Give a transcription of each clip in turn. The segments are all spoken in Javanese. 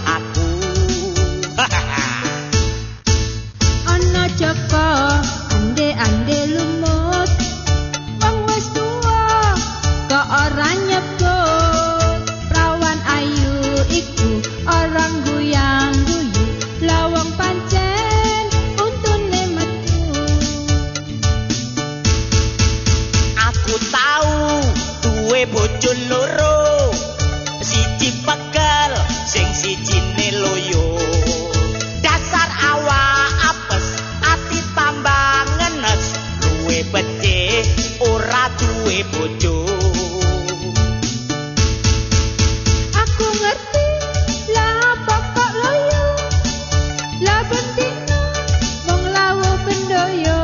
aku. Ana Joko ande-ande lumut, wong wis tuwa kok ora nyebut. Prawan ayu iku ora guyang-guyu, lah wong pancen untune metu. Aku tau duwe bojo loro, siji pegel sing sijine loyo. Dasar awak apes, ati tambah ngenes, luwe becik ora duwe bojo. Aku ngerti lah apa kok loyo, lah bentino wong lawuh bendoyo.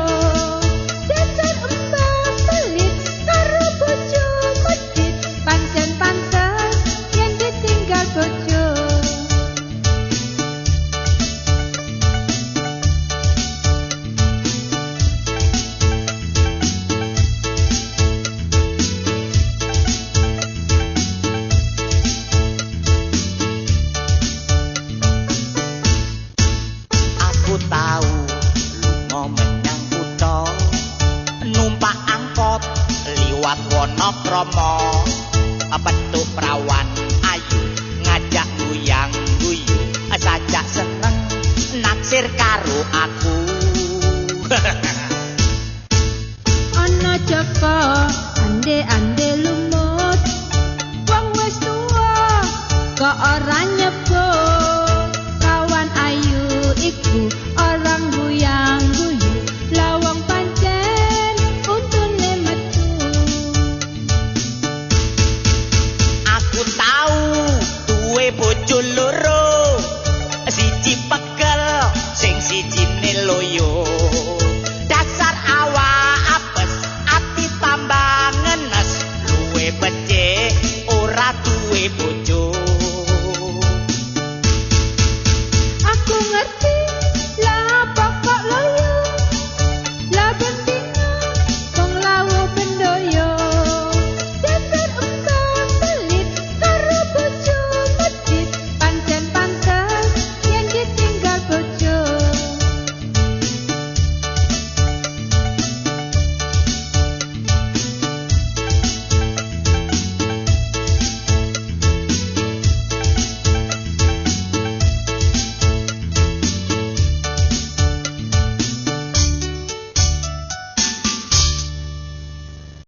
Dasar embah pelit karo bojo medhit, pancen pantes yen ditinggal bojo. Aku tau lunga menyang kutha, numpak angkot liwat Wonokromo. Petuk prawan ayu ngajak guyang guyu, sajak seneng naksir karo aku. Ana Joko ande-ande lumut, wong wis tuwa kok ora nyebut. Kawan ayu iku ora guyang-guyu, lah wong pancen untune metu. Aku tau duwe bojo loro, siji pegel sing sijine loyo. Dasar awak apes, ati tambah ngenes, luwe becik ora duwe bojo.